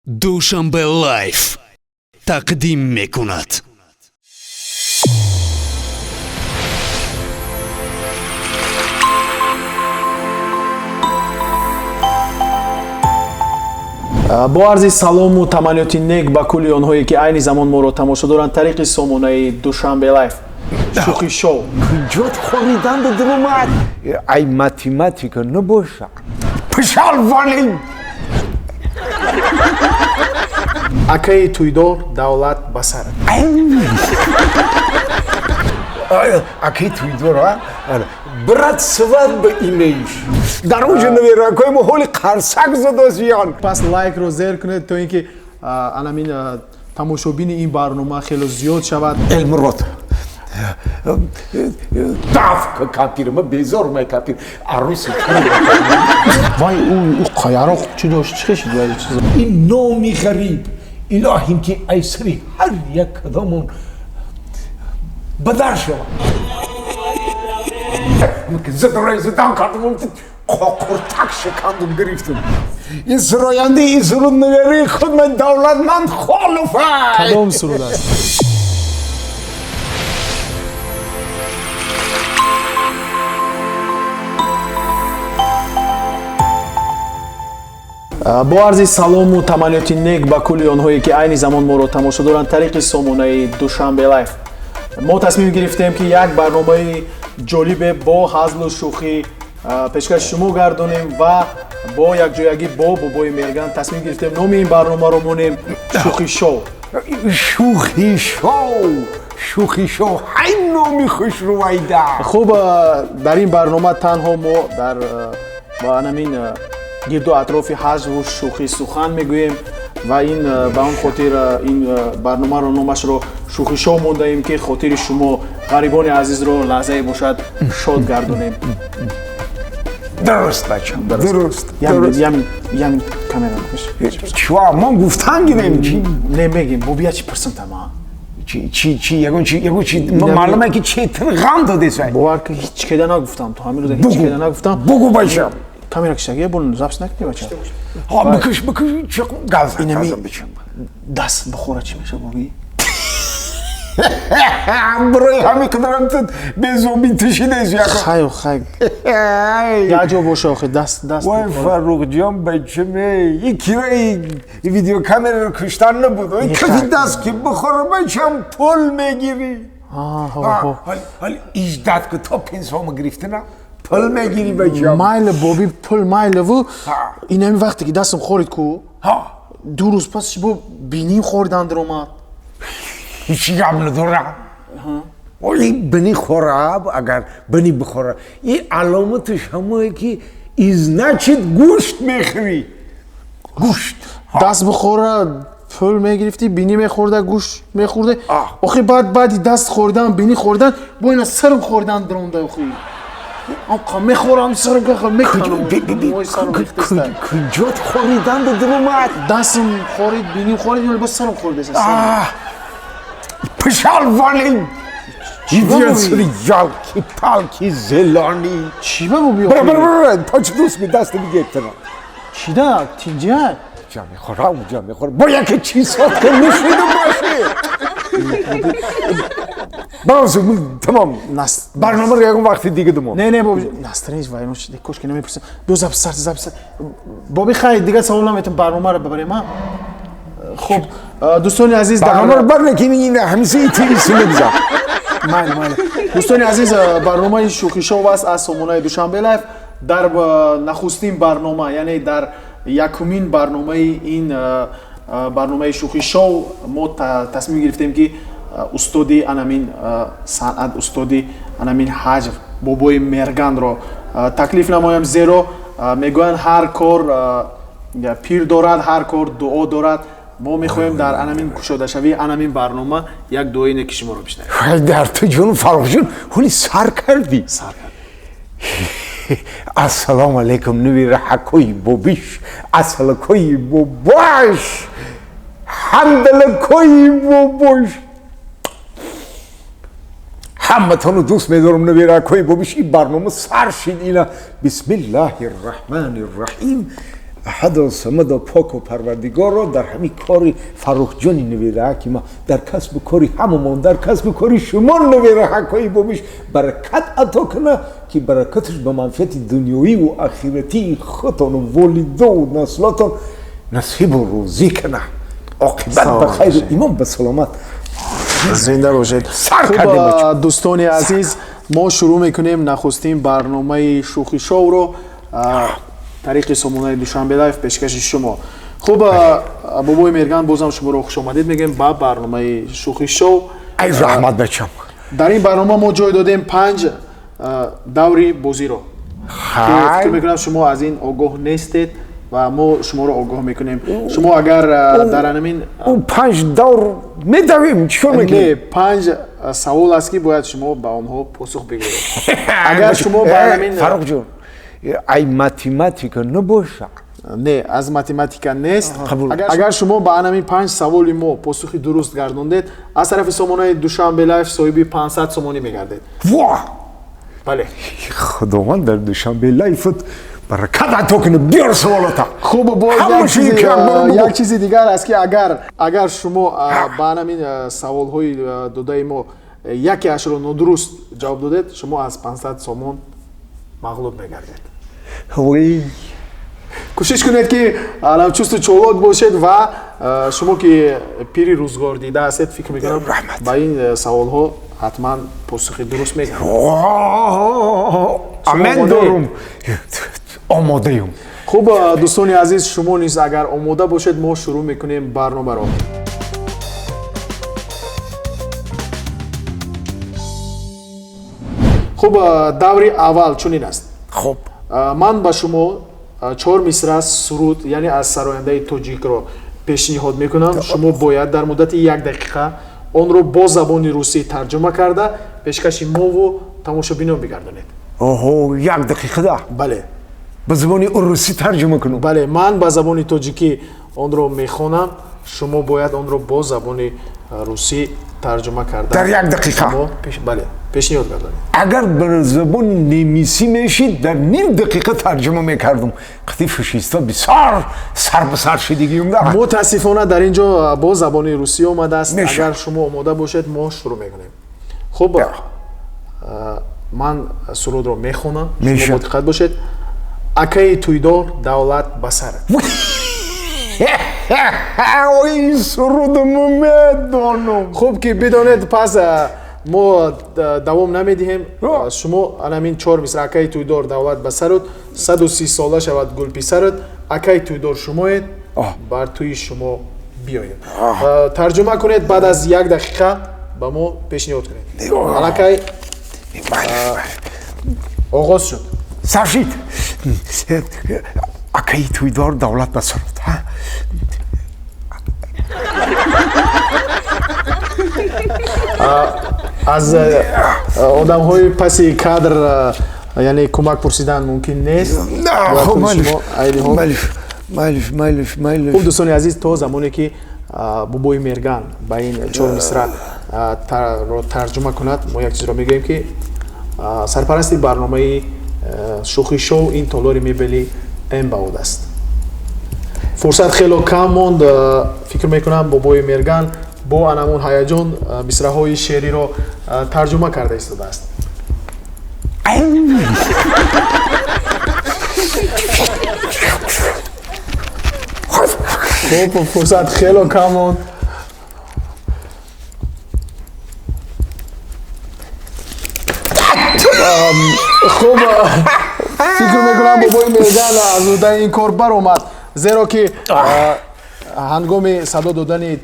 Душанбе Лайф тақдим мекунад. Бо арзи салому таманниёти нек ба кулли онҳое, ки айни замон моро тамошо доранд тариқи сомонаи Душанбе Лайф, шӯхи шоу. Куҷот хоридан дурумад? Ай, математика набоша, пошёл вон! Акаи тӯйдор, давлат ба сарат. Акаи тӯйдор, брат, свадьба имеешь. Дар онҷо наверакои мо ҳоли қарсак задозиян. Пас лайкро зер кунед, то ин ки анамин тамошобини ин барнома хело зиёд шавад. Элмурод даф кампир, ма безор май кампир аруси. Вай, ӯ қаяроқ чӣ дошт, чӣ хешид вай чиз? Ин номи ғариб, илоҳим, ки айсари ҳар як кадомон бадар шавад. Задорай задан кардам, қоқуртак шикандум, гирифтум. Ин сурояндаи ин суруд навераи худ ман, Давлатманд Холуфай. Кадом суруд аст? Бо арзи салому таманниёти нек ба кулли онҳое, ки айни замон моро тамошо доранд тариқи сомонаи Душанбе Лайф, мо тасмим гирифтем, ки як барномаи ҷолибе бо ҳазлу шӯхӣ пешкаши шумо гардонем ва бо якҷоягӣ бо бобои Мерган тасмим гирифтем, номи ин барномаро монем шӯхи шоу. Шӯхи шоу, шӯхи шоу, ҳай, номи хушрувайда. Хуб, дар ин барнома танҳо мо дар анамин гирду атрофи ҳаҷву шӯхӣ сухан мегӯем ва ин ба он хотир ин барномаро номашро шӯхи шоу мондаем, ки хотири шумо, ғарибони азизро, лаҳзае бошад, шод гардонем. Дуруст, бачам, дуруст. Ями камера бикаш. Чва мо гуфтан гирем, чи? Не, мегем, бо бия, чи пурсантама. Чи, чи, чи, ягон чи, ягон чи маълуме, ки четир ғам додесай. Бовар ки, ҳеҷ кеда нагуфтам, то ҳамин рӯза ҳеҷ кеда нагуфтам. Бугу, бачам. Камера киштагия, бо запись накунӣ, бача. Ҳа, бикаш, бикаш, чиқ газа. Инами газа, бачам. Даст бихӯра, чӣ меша, боби? Барои ҳамин қадарам ту безобӣ тишидес яко. Хай, хай, як ҷо боша, охи даст вай. бихӯра. Фарруқҷон, бачаме, ин кираи видеокамераро куштан набуд. Ин кафи даст ки бихӯра, бачам, пул мегирӣ. Ҳали иждат ку, то пенсиямо гирифтана пул мегирӣ, бачам. Майли, боби, пул майливу. Инами вақте ки дастам хорид ку, 2 рӯз пас бо биним хоридан даромад. Ҳеҷ гап надора. Ои, бини хӯра, агар бини бихӯра, ин аломаташ ҳамое ки и значит гӯшт мехӯрӣ, гӯшт. Даст бихӯра, пул мегирифтӣ, бинӣ мехӯрда, гӯшт мехӯрда. Охи, баъд баъди даст хӯрдан, бинӣ хӯрдан, бо ина сарм хӯрдан даромда. Охи, амқа мехӯрам, сарм меканам. Куҷот хоридан даромад? Дастам хорид, биним хорид, боз сарм хӯрдеса. Пошёл вон, идиот, ёлки-палки зелёный. Чӣ ба, боби? Бара, бара, бара, поч дӯст ми даст мегиртана. Чӣ да тинҷа? Ҷа мехӯра, уҷа мехӯра, бо яке чиз ки нишида бошӣ. Боз тамом, барномаро ягон вақти дига думон. Не, не, боби, настроение вайрон шуд. Кошки намепурсам. Биё, запись сар, запись, боби. Хай, дига савол наметам, барномаро бибарем. А хуб, дӯстони азиз, барномаро бар накини, ин ҳамиса итиси мегузар. Майли, майли. Дӯстони азиз, барномаи шӯхишов аст аз сомонаи Душанбе Лайф. Дар нахустин барнома, яъне дар якумин барномаи ин барномаи шӯхишоу, мо тасмим гирифтем, ки устоди анамин санъат, устоди анамин ҳаҷв, бобои Мерганро таклиф намоям, зеро мегӯянд, ҳар кор пир дорад, ҳар кор дуо дорад. Мо мехоҳем дар анамин кушодашавии анамин барнома як дуои неки шуморо бишнавем. Дар ту ҷон, Фаррухҷон, ҳоли сар кардӣ. Сар кард. Ассалому алайкум, нувираҳакои бобиш, асалакои бобош, ҳамдалакои бобош, ҳаматонро дӯст медорам, набиракҳои бобиш. Ин барнома сар шид. Ина, бисмиллаҳи рраҳмани рраҳим. Аҳадо Самадо, Поку Парвардигоро, дар ҳамин кори Фаррухҷони набераҳаки ма, дар касбу кори ҳамамон, дар касбу кори шумо, набераҳакҳои бобиш, баракат ато куна, ки баракаташ ба манфиати дунёвиву ахиратии худтону волидову наслотон насибу рӯзӣ куна. Оқибат ба хайру имон ба саломат. Зинда бошед. Сар кардем, бача. Хуб, дӯстони азиз, мо шурӯъ мекунем нахустин барномаи шӯхи шоуро тариқи сомонаи Душанбе Лайф пешкаши шумо. Хуб, бобои Мерган, бозам шуморо хушомадед мегӯем ба барномаи шӯхи шоу. Ай раҳмат, бачам. Дар ин барнома мо ҷой додем панҷ даври бозиро, ки фикр мекунам, шумо аз ин огоҳ нестед ва мо шуморо огоҳ мекунем. Шумо агар дар анамин Ӯ панҷ давр медавем, чӣ кор не мекунем? Панҷ савол аст, ки бояд шумо ба онҳо посух бигӯед. Агар шумо ба анамин Фаррух ҷон, ай математика набоша? Не, аз математика нест. Қабул. Агар шумо ба анамин панҷ саволи мо посухи дуруст гардондед, аз тарафи сомонаи Душанбе Лайф соҳиби 500 сомонӣ мегардед. Во! Бале. Худованд дар Душанбе Лайфат баракат ато кунад. Биёр саволота. Хуб, боз як Ҳамаи чизи, ки акбар як чизи дигар аст, ки агар шумо ба анамин саволҳои додаи мо якеашро нодуруст ҷавоб додед, шумо аз 500 сомон мағлуб мегардед. Ой! Кӯшиш кунед, ки чусту чолок бошед ва шумо ки пири рӯзгор дида ҳастед, фикр мекунам, Раҳмат. ба ин саволҳо ҳатман посухи дуруст мегардед. Амен. Омодаед? Дорум, омодаем. Хуб, дӯстони азиз, шумо низ агар омода бошед, мо шурӯъ мекунем барномаро. Хуб, даври аввал чунин аст. Хуб. Ман ба шумо чор мисра суруд, яъне аз сарояндаи тоҷикро пешниҳод мекунам. Шумо бояд дар муддати як дақиқа онро бо забони русӣ тарҷума карда, пешкаши мову тамошобинон бигардонед. Оҳо, як дақиқада? Бале. Ба забони урусӣ тарҷума кунам? Бале, ман ба забони тоҷикӣ онро мехонам, шумо бояд онро бо забони русӣ тарҷума карда Дар як дақиқа? мо бале, пешниҳод гардонед. Агар ба забони немисӣ мешид, дар ним дақиқа тарҷума мекардум. Қити фашиста бисёр сар ба сар шидигиюм да. Мутаассифона, дар ин ҷо бо забони русӣ омадааст. Мешавад. Агар шумо омода бошед, мо шурӯъ мекунем. Хуб, ман сурудро мехонам, шумо Мешавад. бодиққат бошед. Акаи тӯйдор, давлат ба сарат. Ой, сурудаму медонам. Хуб ки бидонед, пас мо давом намедиҳем. Шумо анамин чор мисра: акаи тӯйдор, давлат ба сарат, 130 сола шавад гулписарат, акаи тӯйдор шумоед, бар тӯи шумо биёем. Тарҷума кунед, баъд аз як дақиқа ба мо пешниҳод кунед. Аллакай оғоз шуд. Сар шид. Акаи тӯйдор, давлат ба сарат, ҳа? Аз одамҳои паси кадр яъне кӯмак пурсидан мумкин нест. На, Бояд хуб, худи майлиш. шумо айни ҳол. Майлиш, майлиш, майлиш, майлиш. Хуб, дӯстони азиз, то замоне ки бобои Мерган ба ин чор мисра ро тарҷума кунад, мо як чизро мегӯем, ки сарпарасти барномаи шӯхи шоу ин толори мебели Эмбауд аст. Фурсат хело кам монд. Фикр мекунам, бобои Мерган бо анамон ҳаяҷон мисраҳои шеъриро тарҷума карда истодааст. Хуб, фурсат хело кам монд. Хуб, фикр мекунам, бобои Мерган аз уҳдаи ин кор баромад, зеро ки ҳангоми садо додани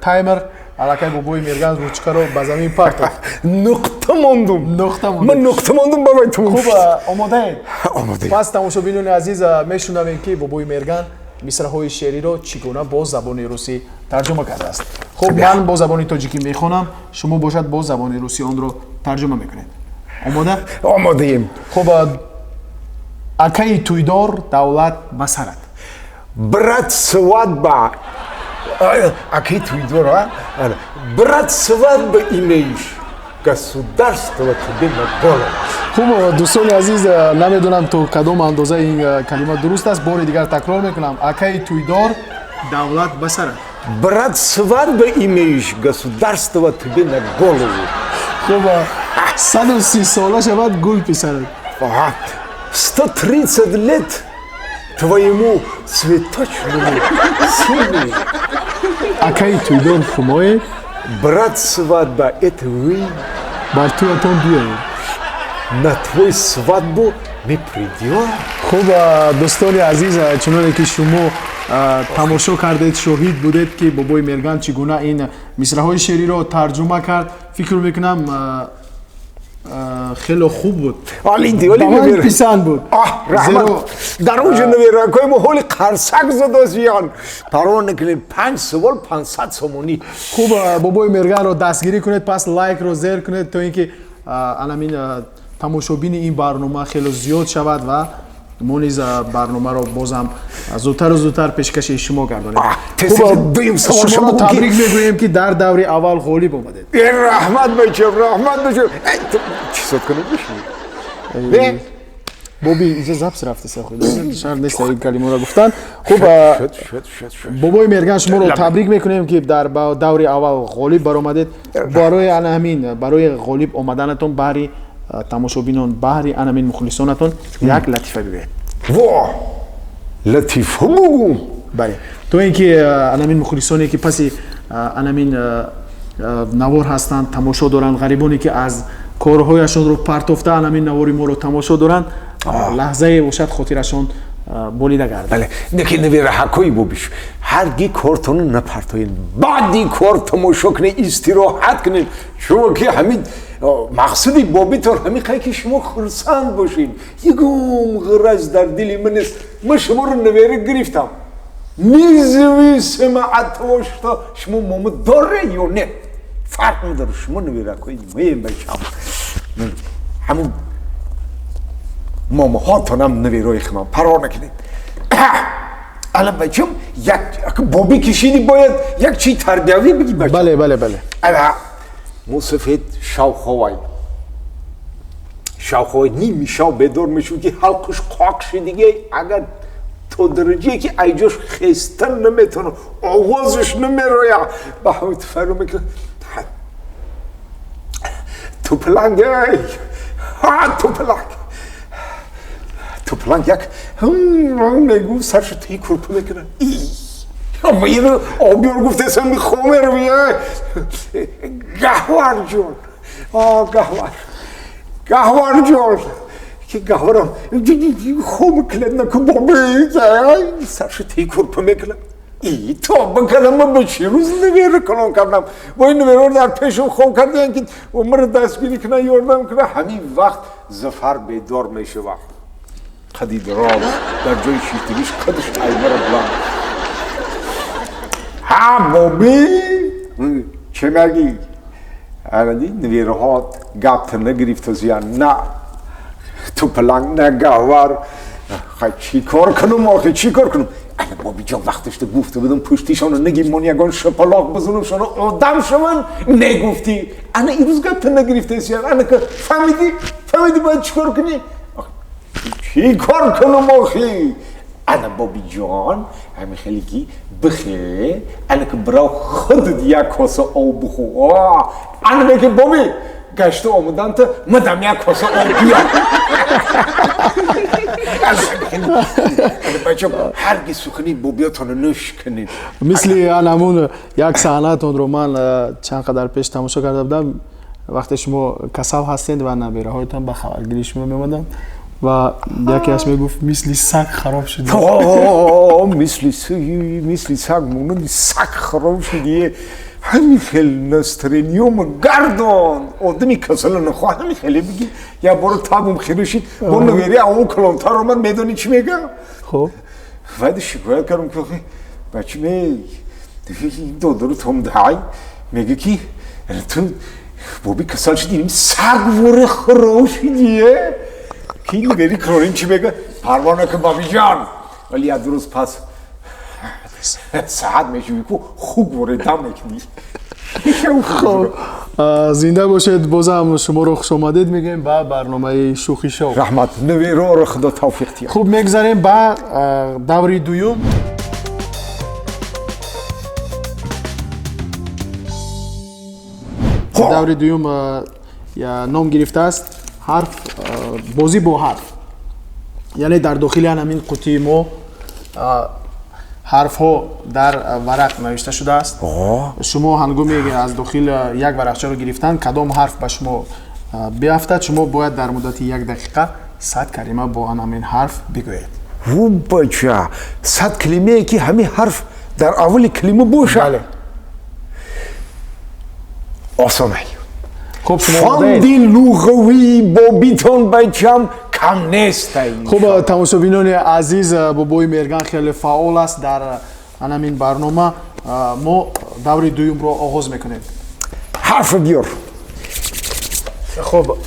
таймер аллакай бобои Мерган ручкаро ба замин партофт. Нуқта мондум. Нуқта мондед. Ман нуқта мондум, бабай тамом. Хуб, омодаед? Омодаем. Пас, тамошобинони азиз, мешунавем, ки бобои Мерган мисраҳои шеъриро чӣ гуна бо забони русӣ тарҷума кардааст. Хуб, ман бо забони тоҷикӣ мехонам, шумо бошад бо забони русӣ онро тарҷума мекунед. Омода? Омодаем. Хуб, акаи тӯйдор, давлат ба сарат. Брат, свадьба. Акаи тӯйдор, а? Брат, свадьба имеешь. Государство тебе на голову. Хуб, дӯстони азиз, намедонам то кадом андоза ин калима дуруст аст. Бори дигар такрор мекунам: акаи тӯйдор, давлат ба сарат. Брат, свадьба имеешь, государство тебе на голову. Хуб, 130 сола шавад гул писарат. 130 лет твоему цветочному сыну. Акаи тӯйдор шумоед. Брат, свадьба это вы. Бар тӯятон биёед. На твой свадьбу мы придем. Хуб, дӯстони азиз, чуноне ки шумо тамошо кардед, шоҳид будед, ки бобои Мерган чӣ гуна ин мисраҳои шеъриро тарҷума кард. Фикр мекунам, хело хуб буд, ба ман писанд буд. Раҳмат. Дар онҷо наверакои мо ҳоли қарсак задосиян. Парво накунед, панҷ савол 500 сомонӣ. Хуб, бобои Мерганро дастгирӣ кунед, пас лайкро зер кунед, то ин ки анамин тамошобини ин барнома хело зиёд шавад ва мо низ барномаро бозам зудтару зудтар пешкаши шумо гардонем. Шуморо табрик мегӯем, ки дар даври аввал ғолиб омадед. Раҳмат бачам, раҳмат бачам. Чӣ сод кунем? Боби, инҷа запись рафтеса, шарт нест ин калимаро гуфтан. Хуб, бобои Мерган, шуморо табрик мекунем, ки дар даври аввал ғолиб баромадед. Барои ана ҳамин, барои ғолиб омаданатон, баҳри тамошобинон, баҳри анамин мухлисонатон як латифа бигӯед. Во, латифа бугум? Бале, то ин ки анамин мухлисоне, ки паси анамин навор ҳастанд, тамошо доранд, ғарибоне, ки аз корҳояшонро партофта анамин навори моро тамошо доранд, лаҳзае бошад, хотирашон болида гардад. Бале, неки навираҳакои бобиш, ҳарги кортонро напартоед, баъди кор тамошо кунед, истироҳат кунед. Шумо ки ҳамин мақсади бобитон ҳамин қай, ки шумо хурсанд бошед. Ягон ғараз дар дили ман нест. Ман шуморо навера гирифтам, независимо от того, что шумо момо доре ё не, фарқ надорад. Шумо наверакои моем, бачам. Ҳамун момоҳотонам наверои химам, парво накунед. Ала, бачам, як боби кишиди, бояд як чи тарбиявӣ биги, бачам. Бале, бале, бале. Ала, мусафед шавховай, шавховай, ними шав бедор мешуд, ки ҳалқуш қоқ шидиге, агар то дараҷае ки айҷош хестан наметавона, овозаш намероя. Ба ҳамин фару мекунад: «Тупаланг, эй, тупаланг, тупаланг!» Як мегӯ, саршо таи курпа мекунад. Иро обёр гуфтесам, мехомерви. «Гаҳварҷон, Гаҳвар, Гаҳварҷон!» Ки Гаҳварам хом килад наку, боби, саршо таи курпа мекунад. И то бакардам, ман ба чӣ рӯз навера калон кардам, бо ин навераро дар пешам хом кардаян, ки маро дастгирӣ кунад, ёрдам кунад. Ҳамин вақт Зафар бедор мешавад, қади дароз, дар ҷои шиштагиш қадаш аймара буланд. «Ҳа, боби, чӣ мегӣ?» Анади навераҳот гапта нагирифтазиян, на Тупаланг, на Гаҳвар. Хай, чӣ кор кунум охи, чӣ кор кунум? Ана, бобиҷон, вақташта гуфта будам, пуштишона нагимон, ягон шапалоқ бизанам, одам шаван. Негуфтӣ. Ана имрӯз гапта нагирифтасиян. Ана ка фаҳмидӣ, фаҳмидӣ, бояд чӣ кор кунӣ? Чӣ кор кунум охи? Ана, бобиҷон, ҳами хеле ки бихе, ана ки бирав, худат як коса об бихӯр. Ана меги: «Боби, гашта омаданта мадам як коса об биёр». Бача, ҳаргиз сухани бобиётонро нӯш кунед. Мисли ан ҳамун як саҳнаатонро ман чанд қадар пеш тамошо карда будам, вақте шумо касал ҳастед ва набераҳоятон ба хабаргирии шумо меомаданд ва якеаш мегуфт: «Мисли саг хароб шудӣ». Мисли саг, монанди саг хароб шудӣ. Ҳамин хел настроение ма гардон. Одами касала нахоҳ ҳамин хеле биги. Як бора табум хиро шид, бо навери аву калонтар омад, медонӣ чӣ мега? Хуб. Вайда шикоят кардам, ки бачи, додару том дай мега, ки ту, боби, касал шудӣ, саг воре хароб шудӣ. Ки навери кронин чӣ мега? «Парво накун, бобиҷон». Вале як рӯз пас саат мешавӣ, ку хук воре дам мекунӣ. Хуб, зинда бошед, бозам шуморо хушомадед мегӯем ба барномаи шӯхӣ шоу. Раҳмат, навироро худо тавфиқ диҳад. Хуб, мегузарем ба даври дуюм. Даври дуюм ном гирифтааст ҳарф, бозӣ бо ҳарф. Яъне дар дохили ҳамин қутии мо ҳарфҳо дар варақ навишта шудааст. Шумо ҳангоме аз дохил як варақчаро гирифтан, кадом ҳарф ба шумо биафтад, шумо бояд дар муддати як дақиқа 100 калима бо ҳамин ҳарф бигӯед. Ву бача, 100 калимае ки ҳамин ҳарф дар аввали калима бошад. Бале. Осонай. Хуб, шумо омодаед? Фанди луғавии бобитон бачам кам нестай. Хуб, тамошобинони азиз, бобои Мерган хеле фаъол аст дар ҳамин барнома. Мо даври дуюмро оғоз мекунем. Ҳарф биёр. Хуб.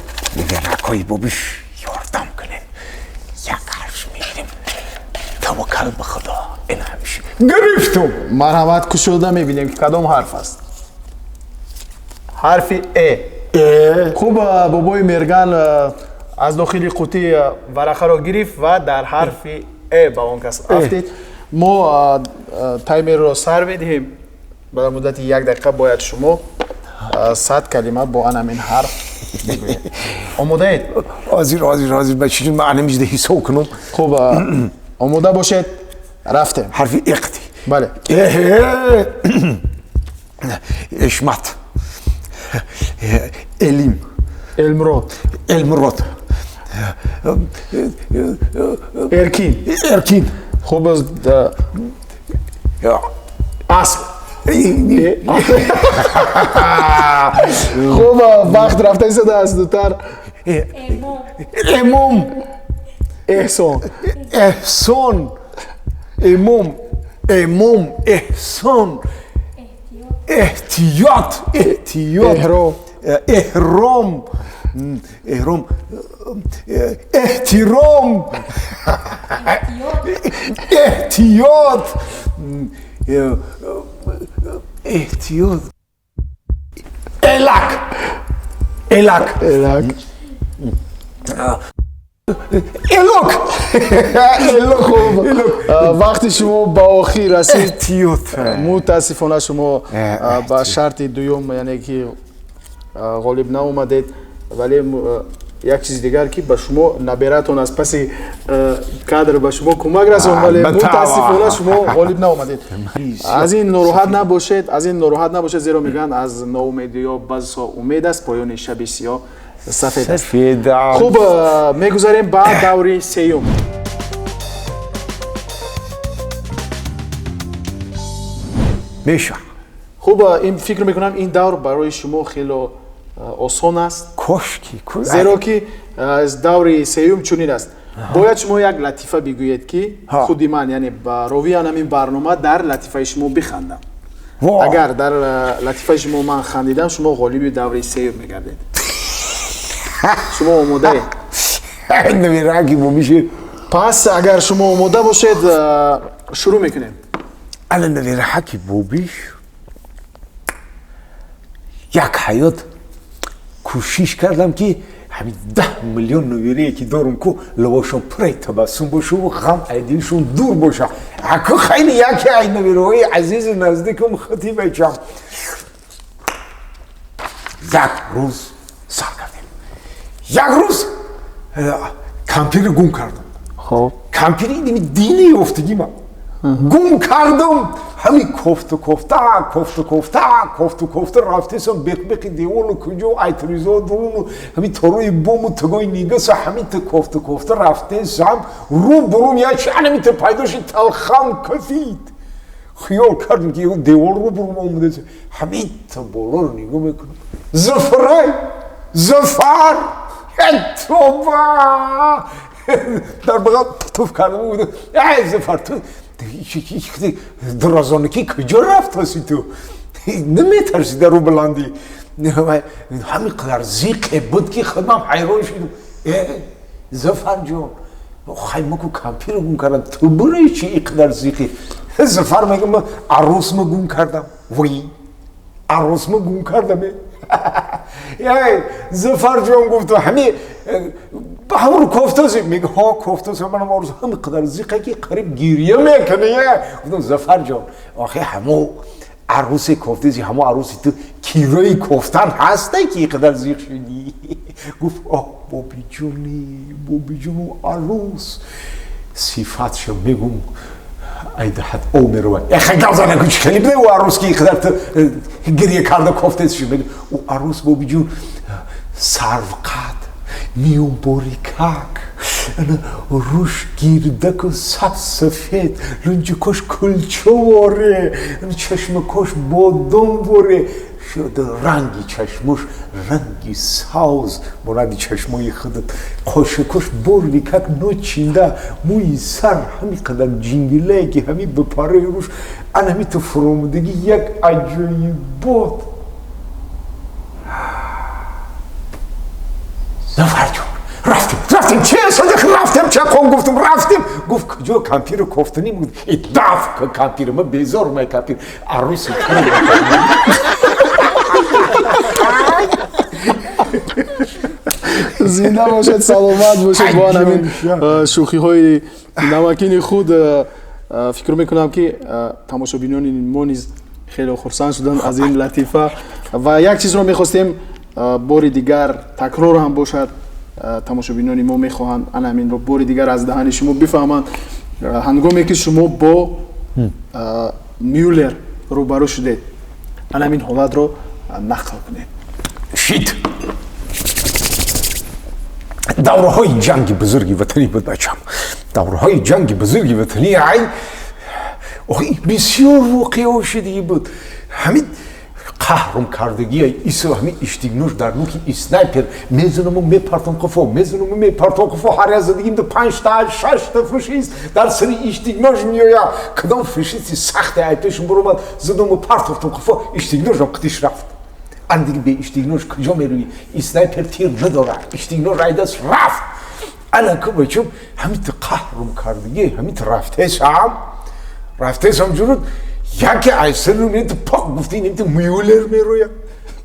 Ракои бобиш ёрдам кунем. Як ҳарф мегирем. Таваккал ба Худо. Ин ҳамеша. Гирифтум. Марҳамат, кушода мебинем ки кадом ҳарф аст. Ҳарфи э. Хуб, бобои Мерган аз дохили қутӣ варақаро гирифт ва дар ҳарфи э ба он кас афтид. Мо таймерро сар медиҳем. Ба муддати як дақиқа бояд шумо 100 калима бо ҳамин ҳарф бигӯед. Омодаед? Ҳозир, ҳозир, ҳозир. Бачаҷон, ман ҳаминҷо ҳисоб кунам. Хуб, омода бошед, рафтем. Ҳарфи эқти. Бале. Ишмат. Элим. Элмрод. Элмрод. Эркин. Эркин. Хуб, асп. Хуб, вақт рафта истодааст дутар. Эмом. Эҳсон. Эҳсон. Эмом. Эмом. Эҳсон. Эҳтиёт. Эҳтиёт. Эҳром. Эҳром. Эҳром. Эҳтиром. Эҳтиёт. Эҳтиёт. Элак. Элак. Элак. Элок. Элок. Вақти шумо ба охир расид. Эҳтиёт. Мутаассифона шумо ба шарти дуюм, яъне ки ғолиб наомадед, вале як чизи дигар ки ба шумо набератон аз паси кадр ба шумо кӯмак расонд, вале мутаассифона шумо ғолиб наомадед. Аз ин нороҳат набошед, аз ин нороҳат набошед, зеро мегӯянд аз ноумедиё басо умед аст, поёни шаби сиёҳ сафед аст. Хуб, мегузарем ба даври сеюм. Меша. Хуб, ин фикр мекунам ин давр барои шумо хеле осон аст. Кошки, зеро ки аз даври сеюм чунин аст. Бояд шумо як латифа бигӯед ки худи ман, яъне ровии ҳамин барнома, дар латифаи шумо бихандам. Агар дар латифаи шумо ман хандидам, шумо ғолиби даври сеюм мегардед. Шумо омодаед? Пас агар шумо омода бошед, шурӯъ мекунем. Ала навираҳаки бобиш як ҳаёт кӯшиш кардам ки ҳамин 10 миллион навирае ки дорум ку лабошон пурай табассум бошаву ғам айдилшон дур боша. Аку хайли яке ай навираҳои азизу наздикум хати бачам. Як рӯз сар кардем. Як рӯз кампирро гум кардам. Хоб. Кампири дини ёфтагима. Гум кардам. Ҳамин кофту кофта, кофту кофта, кофту кофта рафтесам беқбеқи девору куҷо айтризо дуруну ҳамин торои бому тугои нигаса ҳамин ту кофту кофта рафтесам ру бурум як ҳамин ту пайдо шид талхам кафид. Хиёл кардам ки девор ру бурум омадес. Ҳамин ту болоро нигоҳ мекунам. Зафарай! Зафар! Тоба! Дар бағал туф кардам. Эй Зафар, ту дуразонаки куҷо рафтаси ту? Наметарси дар рӯ баландӣ? Ҳамин қадар зиқе буд ки худам ҳайрон шудам. Э Зафарҷон, хай ма ку кампирро гум кардам, ту барои чи ин қадар зиқи? Зафар мегӯ, ман арӯсма гум кардам. Вой! Арӯсма гум кардаме. Зафар ҷон гуфту ҳами ҳамро кофтаси мега ҳо кофтаси манам орзу ҳами қадар зиқа ки қариб гирья мекунӣ. Гуфтам Зафар ҷон охи ҳамо арӯсе кофтаси ҳамо арӯси ту кирои кофтан ҳастай ки қадар зиқ шудӣ. Гуфт оҳ бобиҷони бобиҷону арӯс сифатша мегум айдаҳат о меравад. Эхе гап зана ку чӣ хеле биде ӯ арӯс ки қадар ту гирья карда кофтаси мега ӯ арӯс бобиҷон сарвқад миёнборикак руш гирдаку саб сафед лунҷикош кулчаворе чашмакош бодомворе шуда ранги чашмош ранги савз монанди чашмои худат қошакош борикак ночинда мӯи сар ҳами қадар ҷингилае ки ҳами ба параи руш ан ҳами ту фуромадагӣ як аҷоибот. Зафар ҷон рафтем рафтем че садиқ рафтем чақон гуфтам рафтем гуфт куҷо кампиру кофтанӣ гуфт э даф кампир ма безор май кампир арӯси зинда бошед, саломат бошед. Бо ҳамин шӯхиҳои намакини худ фикр мекунам ки тамошобинони мо низ хеле хурсанд шуданд аз ин латифа ва як чизро мехостем бори дигар такрор ҳам бошад тамошобинони мо мехоҳанд ана ҳаминро бори дигар аз даҳани шумо бифаҳманд. Ҳангоме ки шумо бо Мюллер рӯбарӯ шудед, ана ҳамин ҳолатро нақл кунед. Шит давраҳои ҷанги бузурги ватанӣ буд бачам, давраҳои ҷанги бузурги ватанӣ ай охи бисёр воқеаҳо шудагӣ буд. Ҳамин қаҳрум кардагия исо ҳамин иштигнуш дар нуки снайпер мезанаму мепартом қуфо мезанаму мепартом қуфо ҳар як задагим ду панҷта шашта фашист дар сари иштигнош меояд. Кадом фашисти сахте ай пешум буромад задаму партофтум қуфо иштигношам қитиш рафт. Ан диги бе иштигнош куҷо мерӯӣ? Снайпер тир надорад, иштигнош айдаст рафт. Ана ку бачам ҳамин ту қаҳрум кардагӣ ҳамин ту рафтесам рафтесам ҷуруд яке айсару нету пок гуфти нету Мюллер мерояд.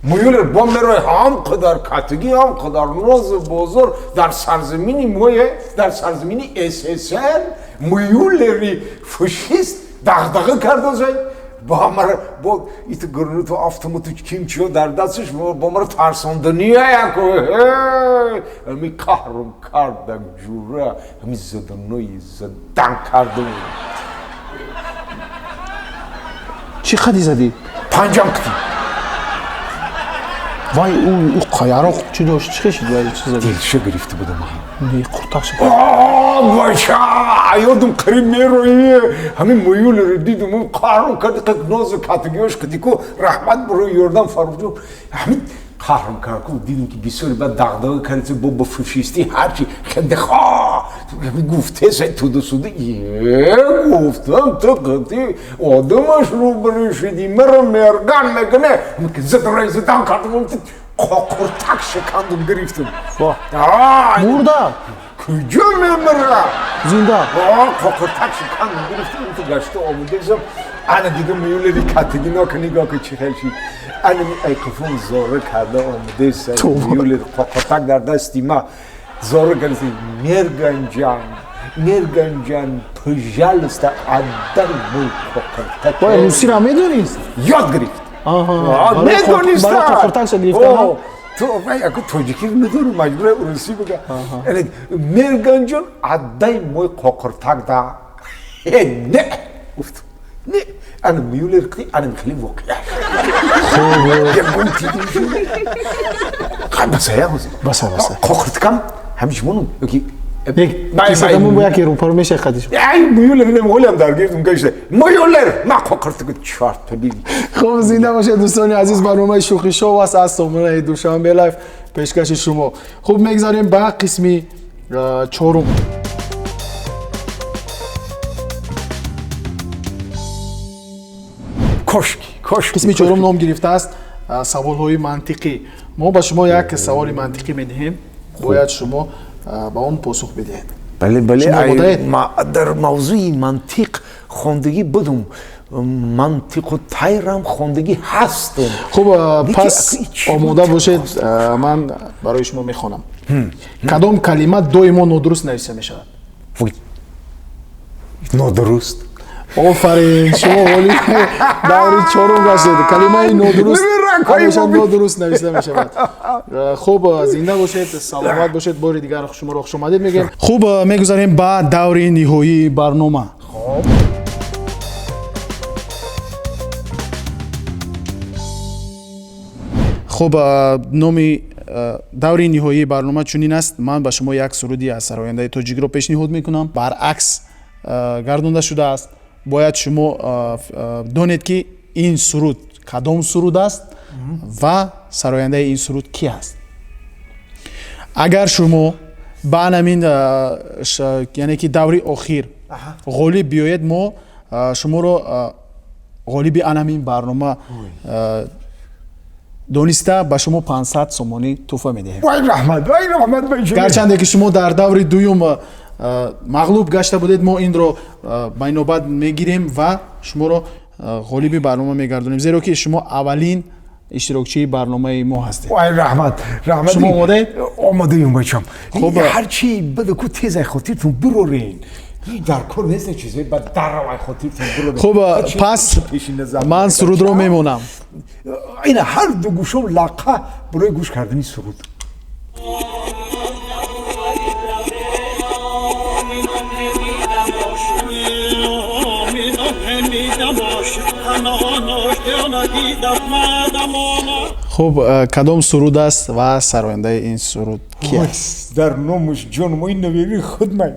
Мюллер бо мерояд ҳам қадар катигӣ ҳам қадар нозу бозор дар сарзамини мое дар сарзамини СССР Мюллери фашист дағдаға кардозай бо мара бо ит гурнуту автомату кимчиё дар дасташ бо мара тарсондания яко ҳами қаҳрум кардак ҷура ҳами заданои задан кардум. Чӣ қади задӣ? Панҷам қити. Вай ӯ яроқ чӣ дошт? Чӣ хешид вай чӣ задӣ? Дилша гирифта будам. Не, қуртақ шуд. Бача, ёдам қариб мерои. Ҳамин Мюллерро дидум, қаҳрум кард, қак нозу катагиёш қити ку раҳмат барои ёрдам Фаррух ҷон. Ҳамин қаҳрум кард ку дидум ки бисёре баъд дағдаға кард бо ба фашистӣ ҳарчи хендеха гуфтеса тудусуду гуфтам ту қити одамаш рӯбарӯ шудӣ маро мерган мекуне зад задан кардам қоқуртак шикандум гирифтум. Мурда? Куҷо мемира? Зинда? Қоқуртак шикандум гирифтум ту гашта омудесам ана дига Мюллери катагӣ нока нигоҳ ку чӣ хел шид. Ана ми айқифон зора карда омудеса Мюллер қоқуртак дар дасти ма зора карда Мерганҷан Мерганҷан пожалуйста отдай мой қоқуртак. Вай русиро медонист? Ёд гирифт. Медониста. Қоқуртакша гирифта. Ту вай аку тоҷикӣ надору маҷбура русӣ бигӯ. Мерганҷон отдай мой қоқуртак да. Не гуфт. Не ана Мюллер қити ана хеле воқеа. Хуб. Басая ҳозир. Баса баса. Қоқуртакам ҳамиш монум ёки кисадамон бо яке рӯпарӯ мешавад қадиш. Ай Мюллер немолям дар гирдум гашта. Мюллер ма қоқуртаку чорт пабиди. Хуб, зинда бошед дӯстони азиз, барномаи шӯхи шоу аст аз сомонаи Душанбе Лайф пешкаши шумо. Хуб, мегзарем ба қисми чорум. Кошки, кошки. Қисми чорум ном гирифтааст саволҳои мантиқӣ. Мо ба шумо як саволи мантиқӣ медиҳем, бояд шумо ба он посух бидиҳед. Бале, бале, Шумо омодаед? Дар мавзӯи мантиқ хондагӣ будум. Мантиқу тайрам хондагӣ ҳастум. Хуб, пас омода бошед, ман барои шумо мехонам. Кадом калима доимо нодуруст нависта мешавад? Нодуруст. Офарин, шумо ғолиби даври чорум гаштед. Калимаи нодуруст ҳамеша нодуруст нависта мешавад. Хуб, зинда бошед, саломат бошед. Бори дигар шуморо хушомадед мегӯем. Хуб, мегузарем ба даври ниҳоии барнома. Хуб, номи даври ниҳоии барнома чунин аст. Ман ба шумо як суруди аз сарояндаи тоҷикро пешниҳод мекунам. Баръакс гардонда шудааст. Бояд шумо донед, ки ин суруд кадом суруд аст ва сарояндаи ин суруд ки аст. Агар шумо ба анамин, яъне ки даври охир ғолиб биёед, мо шуморо ғолиби анамин барнома дониста ба шумо 500 сомонӣ тӯҳфа медиҳем. Вай раҳмат, вай раҳмат. Гарчанде ки шумо дар даври дуюм мағлуб гашта будед, мо инро ба инобат мегирем ва шуморо ғолиби барнома мегардонем, зеро ки шумо аввалин иштирокчии барномаи мо ҳастед. Вай раҳмат, раҳмат. Шумо омодаед? Омодаем, бачам. Хуб, ҳарчи бадаку тез ай хотиртон бирорен. Дар кор нест чизе, бад дарав ай хотиртон бирорен. Хуб, пас ман сурудро мемонам. Ина ҳар ду гӯшом лақа барои гӯш кардани суруд. Хуб, кадом суруд аст ва сарояндаи ин суруд ки аст? Дар номуш ҷонум, ин наверии худман.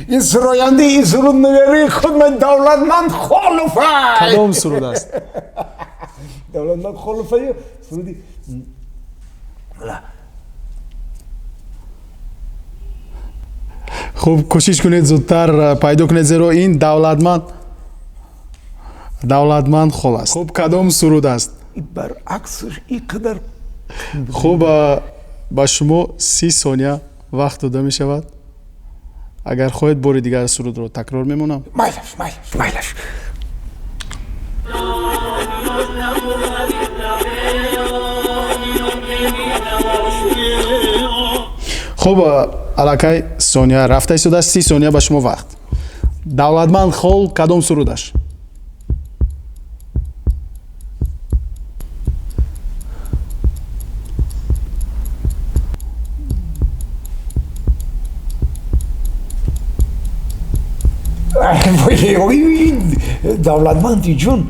Ин сарояндаи ин суруд наверии худман, Давлатманд Холуфай. Кадом суруд аст? Давлатманд Холуфай суруди. Хуб, кӯшиш кунед зудтар пайдо кунед, зеро ин Давлатманд Хол аст. Хуб, кадом суруд аст? Баръаксаш ин қадар. Хуб, ба шумо 30 сония вақт дода мешавад. Агар хоҳед, бори дигар сурудро такрор мемонам. Майлаш, майлаш, майлаш. Хуб, аллакай сония рафта истодааст, 30 сония ба шумо вақт. Давлатманд Хол кадом сурудаш? Давлатманди ҷон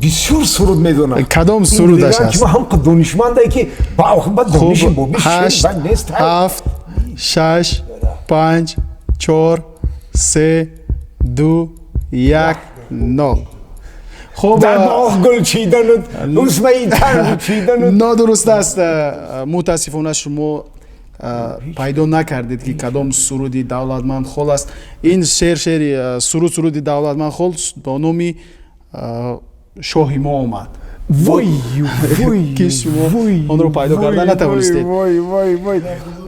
бисёр суруд медонад. Кадом сурудаш аст? Ҳам донишмандае ки ба дониши боби 8, 7, 6, 5, 4, 3, 2, 1, 0. Хуб, дар боғ гул чидану усмаи тар чидану. Нодуруст аст. Мутаассифона шумо пайдо накардед, ки кадом суруди Давлатманд Хол аст. Ин шеър шеъри суруд суруди Давлатманд Хол бо номи Шоҳи мо омад. Вой, вой, ки шумо онро пайдо карда натавонистед. Вой, вой, вой.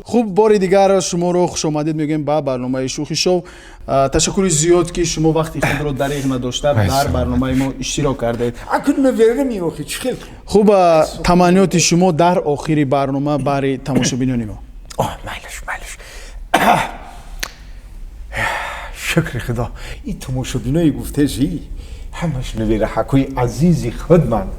Хуб, бори дигар шуморо хушомадед мегӯем ба барномаи Шӯхӣ шоу. Ташаккури зиёд, ки шумо вақти худро дареғ надошта дар барномаи мо иштирок кардед. Акун наверам охи чӣ хел. Хуб, таманниёти шумо дар охири барнома барои тамошобинони мо. Майлаш, майлаш. Шукри Худо, ин тамошобинои гуфтаи ҳамаш навераҳакҳои азизи худманд.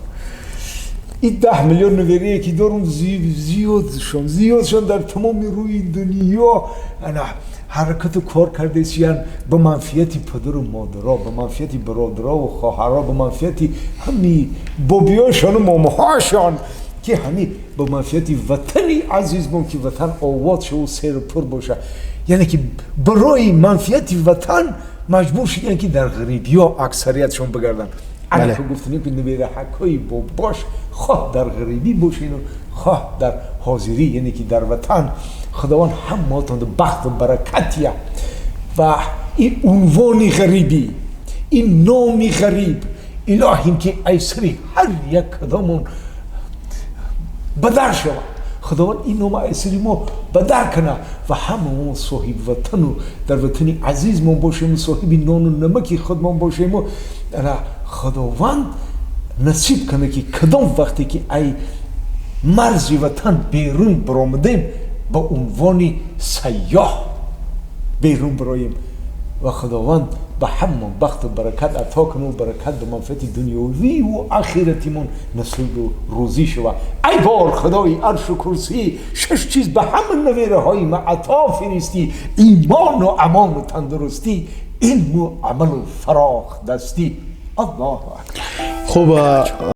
Ин 10 миллион наверие ки дорум, зиёдшон, зиёдшон дар тамоми рӯи дунё ана ҳаракату кор кардесиян ба манфиати падару модаро, ба манфиати бародарову хоҳаро, ба манфиати ҳами бобиёшону момоҳошон, ки ҳами ба манфиати ватани азизмон, ки ватан овод шаву серу пур боша. Яъне ки барои манфиати ватан маҷбур шуданд, ки дар ғарибиё аксариятшон бигарданд. Ана гуфтанем, ки навераҳакҳои бобош хоҳ дар ғарибӣ бошену хоҳ дар ҳозирӣ, яъне ки дар ватан, Худованд ҳамаатонро бахту баракатия ва ин унвони ғарибӣ, ин номи ғариб, илоҳим ки айсари ҳар як кадомон бадар шавад. Худованд ин нома айсари мо бадар кунад ва ҳамамо соҳиби ватану дар ватани азизмон бошему, соҳиби нону намаки худмон бошему. Худованд насиб кунад, ки кадом вақте ки ай марзи ватан берун баромадем, ба унвони сайёҳ берун бароем ва Худованд ба ҳамон бахту баракат ато куну баракат ба манфиати дунёвиву ахиратимон насибу рӯзӣ шава. Ай бор Худои аршу курсӣ, шаш чиз ба ҳама навераҳои ма ато фиристӣ: имону амону тандурустӣ, илму амалу фарохдастӣ. Аллоҳу акбар. Хуб.